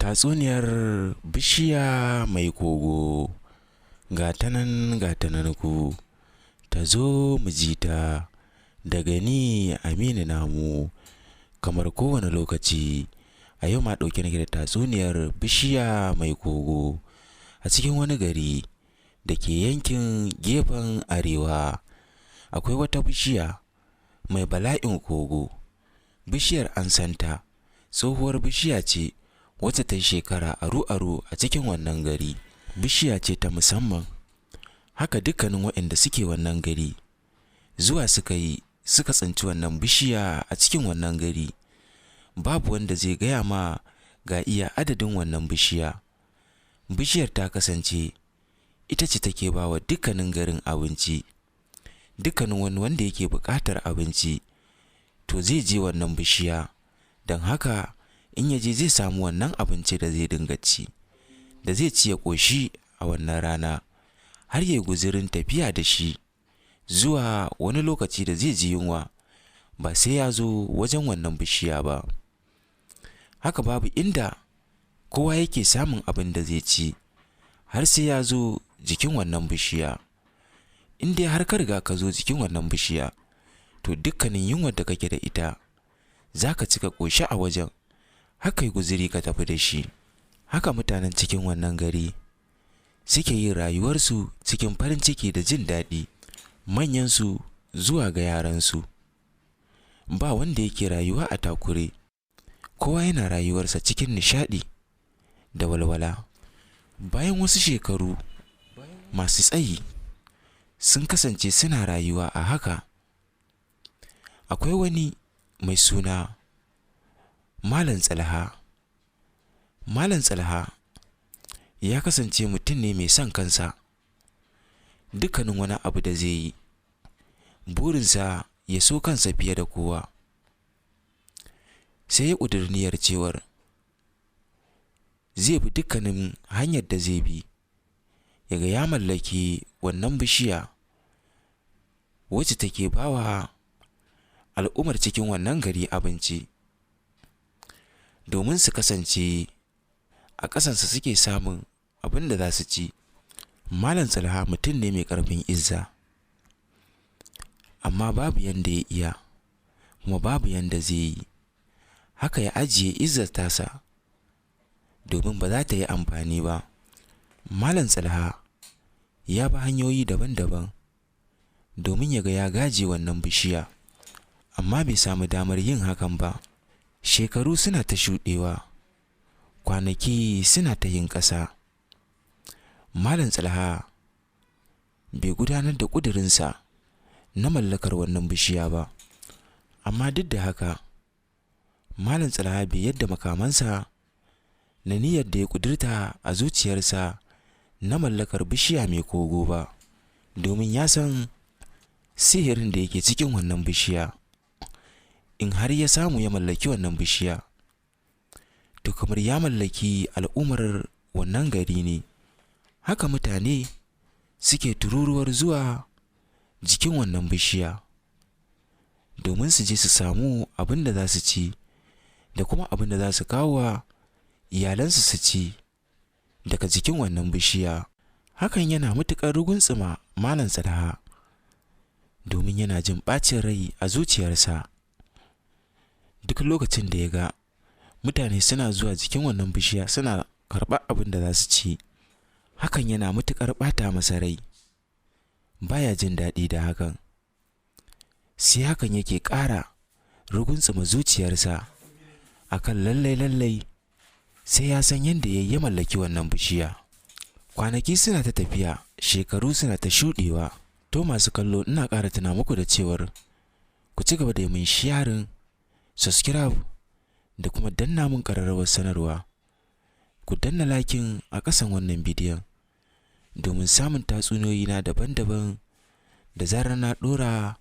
Tatsuniyar bishiya mai kogo. Ga ta nan, ga ta nan ku, ta zo mu ji ta daga ni Aminu Namu kamar kowane lokaci. A yau ma ɗauke nake da tatsuniyar bishiya mai kogo. A cikin wani gari da ke yankin gefen arewa, akwai wata bishiya mai bala'in kogo. Bishiyar an santa, tsohuwar bishiya ce wacce ta yi shekara aru-aru a cikin wannan gari. Bishiya ce ta musamman, haka dukkanin waɗanda suke wannan gari zuwa suka yi suka tsinci wannan bishiya a cikin wannan gari. Babu wanda zai gaya ma ga iya adadin wannan bishiya. Bishiyar ta kasance ita ce take ba wa dukkanin garin abinci. Dukkanin wani wanda yake buƙatar abinci to zai je wannan bishiya, don haka in ya je zai samu wannan abinci da zai dinga ci, da zai ci ya ƙoshi a wannan rana, har ya yi guzurin tafiya da shi zuwa wani lokaci da zai ji yunwa ba sai ya zo wajen wannan bishiya ba. Haka babu inda kowa yake samun abin da zai ci har sai ya zo jikin wannan bishiya. In dai har ka riga ka zo jikin wannan bishiya, to dukkanin yunwar da kake da ita za ka ci ka ƙoshi a wajen, har ka yi guzuri ka tafi da shi. Haka mutanen cikin wannan gari suke yin rayuwarsu cikin farin ciki da jin daɗi, manyansu zuwa ga yaransu. Ba wanda yake rayuwa a takure, kowa yana rayuwarsa cikin nishaɗi da walwala. Bayan wasu shekaru masu tsayi sun kasance suna rayuwa a haka, akwai wani mai suna Malam Tsalha. Malam Tsalha ya kasance mutum ne mai son kansa. Dukkanin wani abu da zai yi, burinsa ya so kansa fiye da kowa. Sai ya ƙudiri niyyar cewar zai bi dukkanin hanyar da zai bi ya ga ya mallaki wannan bishiya wacce take ba wa al'ummar cikin wannan gari abinci, domin su kasance a ƙasansa suke samun abin da za su ci. Malam Tsalha mutum ne mai ƙarfin izza, amma babu yanda ya iya kuma babu yanda zai yi. Haka ya ajiye izzar tasa domin ba za ta yi amfani ba. Malam Tsalha ya bi hanyoyi daban-daban domin ya ga ya gaje wannan bishiya, amma bai samu damar yin hakan ba. Shekaru suna ta shuɗewa, kwanaki suna ta yin ƙasa. Malam Tsalha bai gudanar da ƙudurinsa na mallakar wannan bishiya ba, amma duk da haka Malam Tsalha bai yadda makamansa na niyyar da ya ƙudurta a zuciyarsa na mallakar bishiya mai kogo ba, domin ya san sihirin da yake cikin wannan bishiya. In har ya samu ya mallaki wannan bishiya, to kamar ya mallaki al'ummar wannan gari ne. Haka mutane suke tururuwar zuwa jikin wannan bishiya domin su je su samu abin da za su ci da kuma abin da za su kawo wa iyalansu su ci daga jikin wannan bishiya. Hakan yana matuƙar ruguntsuma Malam Tsalha domin yana jin ɓacin rai a zuciyarsa. Duk lokacin da ya ga mutane suna zuwa jikin wannan bishiya suna karɓar abin da za su ci, hakan yana matuƙar ɓata masa rai. Baya jin daɗi da hakan. Sai hakan yake ƙara ruguntsuma zuciyarsa akan lallai-lallai sai ya san yadda ya yi ya mallaki wannan bishiya. Kwanaki suna ta tafiya, shekaru suna ta shuɗewa. To masu kallo, ina ƙara tuna muku da cewar ku ci gaba da yi min sharing, subscribe da kuma danna mun ƙararrawar sanarwa. Ku danna liking a ƙasan wannan bidiyon domin samun tatsuniyoyi na daban-daban da zarar na ɗora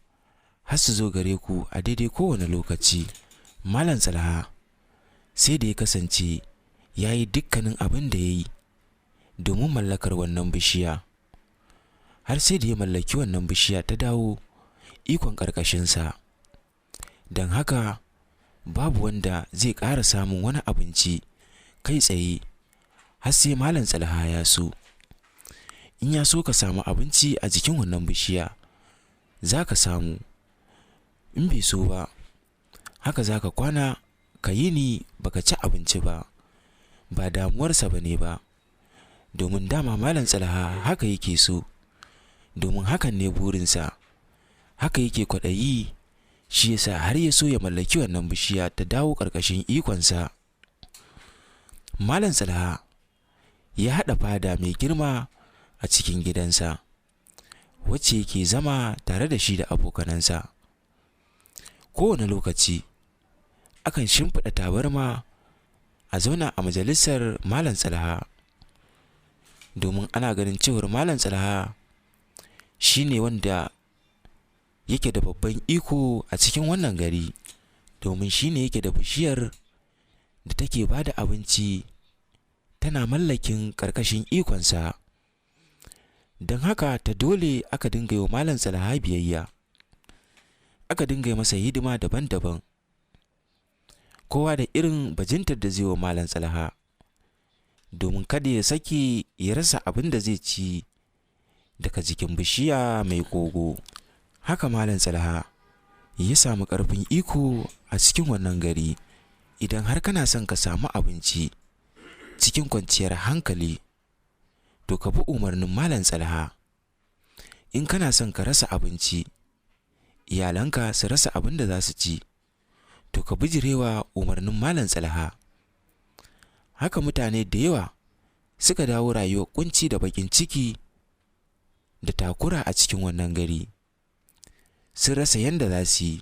har su zo gare ku a daidai kowane lokaci. Malam Tsalha sai da ya kasance ya yi dukkanin abin da ya yi domin mallakar wannan bishiya, har sai da ya mallaki wannan bishiya ta dawo ikon ƙarƙashinsa. Don haka babu wanda zai ƙara samun wani abinci Kai tsaye har sai Malam Tsalha ya so. In ya so ka samu abinci a jikin wannan bishiya, za ka samu. In bai so ba, haka za ka kwana ka yini baka ci abinci ba. Ba damuwarsa ba ne ba, domin dama Malam Tsalha haka yake so, domin hakan ne burinsa, haka yake kwaɗayi, shi yasa har ya so ya mallaki wannan bishiya ta dawo ƙarƙashin ikonsa. Malam Tsalha ya haɗa fada mai girma a cikin gidansa, wacce yake zama tare da shi da abokanansa. Kowane lokaci akan shimfiɗa tabarma a zauna a majalisar Malam Tsalha, domin ana ganin cewar Malam Tsalha shi ne wanda yake da babban iko a cikin wannan gari, domin shi ne yake da bishiyar da take ba da abinci, tana mallakin ƙarƙashin ikonsa. Don haka ta dole aka dinga yi wa Malam Tsalha biyayya, aka dinga yi masa hidima daban-daban, kowa da irin bajintar da zai wa Malam Tsalha, domin kada ya sake ya rasa abin da zai ci daga jikin bishiya mai kogo. Haka Malam Tsalha ya samu ƙarfin iko a cikin wannan gari. Idan har kana son ka samu abinci cikin kwanciyar hankali, to ka bi umarnin Malam Tsalha. In kana son ka rasa abinci, iyalanka su rasa abin da za su ci, to ka bijirewa umarnin Malam Tsalha. Haka mutane da yawa suka dawo rayuwar kunci da baƙin ciki da takura a cikin wannan gari. Sun rasa yadda za su yi.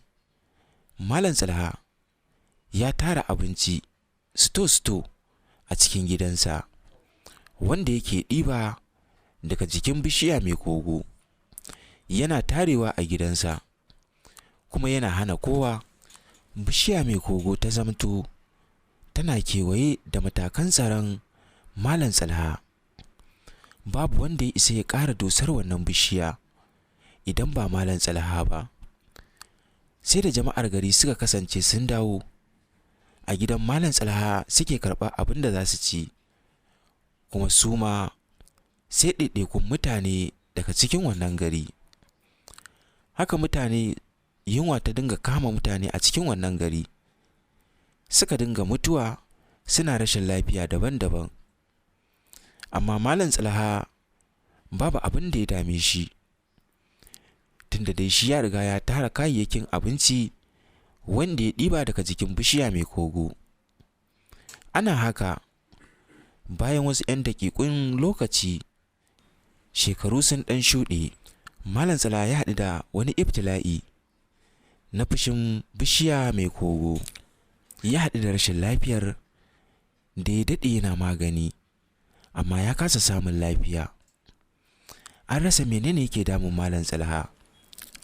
Malam Tsalha ya tara abinci sito-sito a cikin gidansa, wanda yake ɗiba daga jikin bishiya mai kogo. Yana tarewa a gidansa, kuma yana hana kowa. Bishiya mai kogo ta zamto tana kewaye da matakan tsaron Malam Tsalha. Babu wanda ya isa ya ƙara dosar wannan bishiya idan ba Malam Tsalha ba. Sai da jama'ar gari suka kasance sun dawo a gidan Malam Tsalha suke karɓar abin da za su ci, kuma su ma sai ɗaiɗaikun mutane daga cikin wannan gari. Haka mutane yunwa ta dinga kama mutane a cikin wannan gari, suka dinga mutuwa, suna rashin lafiya daban-daban. Amma Malam Tsalha babu abin da ya dame shi, tunda dai shi ya riga ya tara kayayyakin abinci wanda ya ɗiba daga jikin bishiya mai kogo. Ana haka, bayan wasu 'yan daƙiƙun lokaci, shekaru sun ɗan shuɗe, Malam Tsalha ya haɗu da wani ibtila'i na fushin bishiya mai kogo. Ya haɗu da rashin lafiyar da ya daɗe yana magani, amma ya kasa samun lafiya. An rasa menene yake damun Malam Tsalha.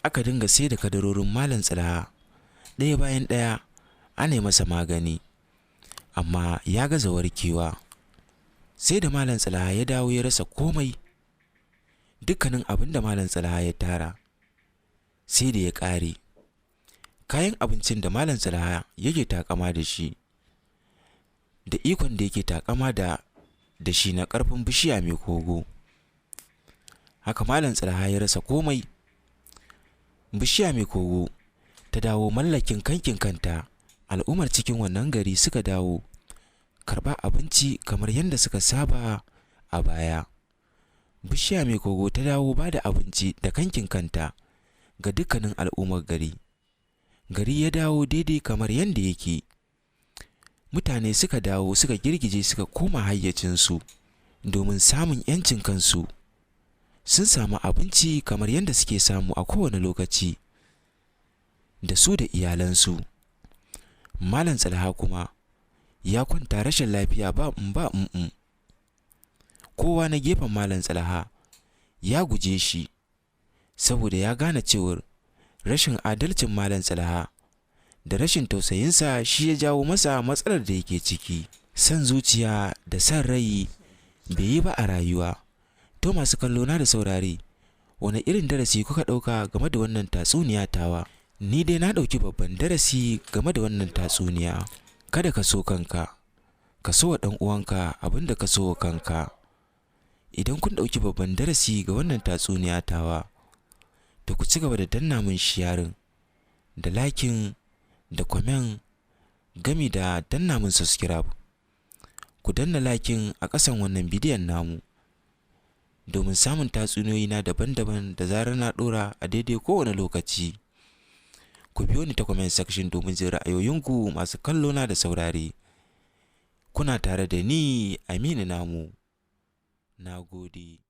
Aka dinga sai da kadarorin Malam Tsalha ɗaya bayan ɗaya, ana masa magani, amma ya gaza warkewa. Sai da Malam Tsalha ya dawo ya rasa komai. Dukkanin abin da Malam Tsalha ya tara sai da ya ƙare. Kayan abincin da Malam Tsalha yake takama da shi, da ikon da yake takama da shi na ƙarfin bishiya mai kogo. Haka Malam Tsalha ya rasa komai. Bishiya mai kogo ta dawo mallakin kankin kanta. Al'ummar cikin wannan gari suka dawo karɓa abinci kamar yadda suka saba a baya. Bishiya mai kogo ta dawo ba da abinci da kankin kanta ga dukkanin al'ummar gari. Gari ya dawo daidai kamar yadda yake. Mutane suka dawo, suka girgije, suka koma hayyacinsu domin samun 'yancin kansu. Sun samu abinci kamar yadda suke samu a kowane lokaci, da su da iyalansu. Malam Tsalha kuma ya kwanta rashin lafiya ba ba. Kowa na gefen Malam Tsalha ya guje shi, saboda ya gane cewar rashin adalcin Malam Tsalha da rashin tausayinsa shi ya jawo masa matsalar da yake ciki. Son zuciya da son rai bai yi ba a rayuwa. To masu kallo na da saurare, wani irin darasi kuka ɗauka game da wannan tatsuniya tawa? Ni dai na ɗauki babban darasi game da wannan tatsuniya. Kada ka so kanka, Ka so wa ɗan uwanka abin da ka so wa kanka. Idan kun ɗauki babban darasi ga wannan tatsuniya tawa, to ku ci gaba da danna min sharing da liking da comment, gami da danna min subscribe. Ku danna liking a ƙasan wannan bidiyon namu domin samun tatsuniyoyi na daban-daban da zarar na ɗora a daidai kowane lokaci. Ku biyo ni ta comment section domin jin ra'ayoyinku, masu kallo na da saurare. Kuna tare da ni, Aminu Namu. Na gode.